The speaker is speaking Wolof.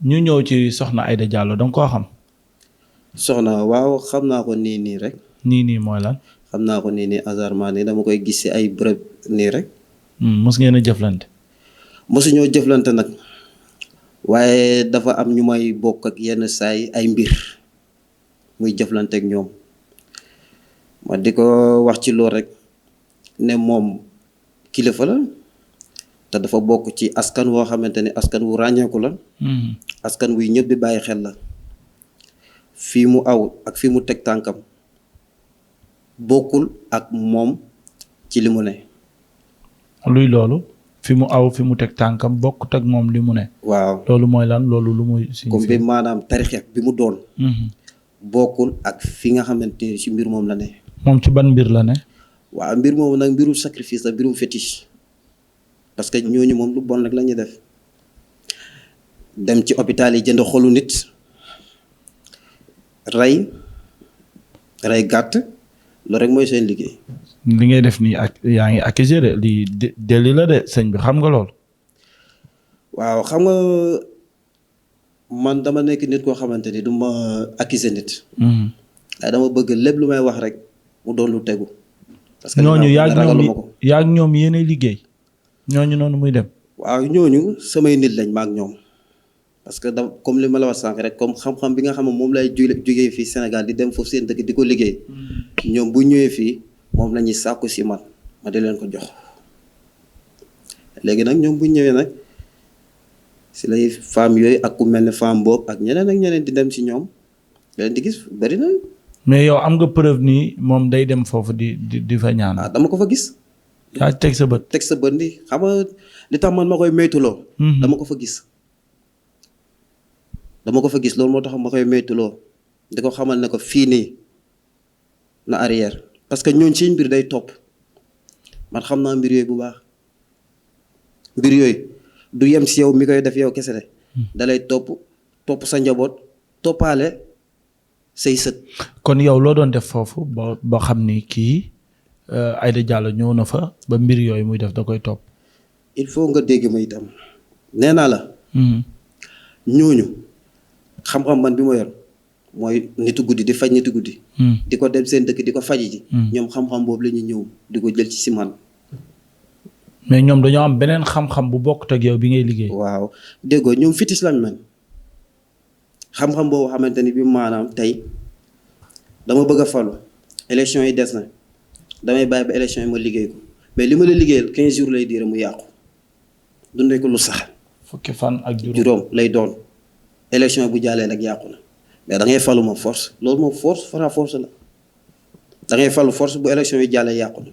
ñu ñëw ci soxna Aida Diallo danga koo xam. soxna waaw xam naa ko nii rek. nii mooy lan. xam naa ko nii hasardement nii dama koy gis ci ay bërëb nii rek. mos ngeen a jëflante. mosuñoo jëflante nag waaye dafa am ñu may bokk ak yenn saay ay mbir muy jëflante ak ñoom ma di ko wax ci loolu rek ne moom kilifa la te dafa bokk ci askan woo xamante ne askan wu ràññeeku la. askan wuy ñëpp di bàyyi xel la. fii mu aw ak fii mu teg tànkam bokkul ak moom ci li mu ne. luy loolu fi mu aw fi mu teg tànkam bokkut ak moom li mu ne. waaw loolu mooy lan loolu lu muy. comme bi maanaam tarixeek bi mu doon. bokkul ak fi nga xamante ni ci mbir moom la ne. moom ci ban mbir la ne. waaw mbir moomu nag mbirum sacrifice la mbirum fétiche parce que ñooñu moom lu bon rek la ñuy def dem ci hôpital yi jënd xolu nit rey gàtt loolu rek mooy seen liggéey. li ngay def nii ak yaa ngi accusé de lii déli la de sëñ bi xam nga lool. waaw xam nga man dama nekk nit koo xamante ni du ma accusé nit. waaye dama bëgg lépp lu may wax rek mu doon lu tegu. parce que ñooñu yaa ñoom yéenay liggéey ñooñu noonu muy dem. waaw ñooñu samay nit lañ ma ak ñoom parce que da comme li ma la wax sànq rek comme xam-xam bi nga xam ne moom lay jógee fii Sénégal di dem foofu seen dëkk di ko liggéey. ñoom bu ñëwee fii moom la ñuy sàkku si man ma di leen ko jox léegi nag ñoom bu ñëwee nag si lay femme yooyu ak ku mel ne femme boobu ak ñeneen di dem si ñoom leen di gis bari na. mais yow am nga preuve nii moom day dem foofu di fa ñaan. dama ko fa gis. yaa teg sa bët. teg sa bët ni xam nga li tax man ma koy moytuloo. dama ko fa gis. loolu moo tax ma koy moytuloo di ko xamal ne ko fii nii na arrière parce que ñooñ seen mbir day topp man xam naa mbir yooyu bu baax mbir yooyu du yem si yow mi koy def yow kese de. dalay topp sa njaboot toppaale say sët. kon yow loo doon def foofu ba xam ni kii Aida Diallo ñëw na fa ba mbir yooyu muy def da koy topp. il faut nga dégg ma itam nee naa la. ñooñu xam-xam man bi ma yor mooy nitu guddi di faj nitu guddi. di ko dem seen dëkk di ko faji ji. ñoom xam-xam boobu la ñuy ñëw di ko jël ci si man. mais ñoom dañoo am beneen xam-xam bu bokkut ak yow bi ngay liggéey. waaw déggoo ñoom fitis lañ man xam-xam boobu xamante ni bi maanaam tey dama bëgg a falu élection yi des na damay bàyyi ba élection yi ma liggéey ko mais li ma la liggéeyal 15 jours lay diire mu yàqu dundee ko lu sax. fukki fan ak juróom lay doon élection bu jàllee nag yàqu na mais da ngay falu ma force loolu moom force fara force la da ngay falu force bu élection yi jàllee yàqu na.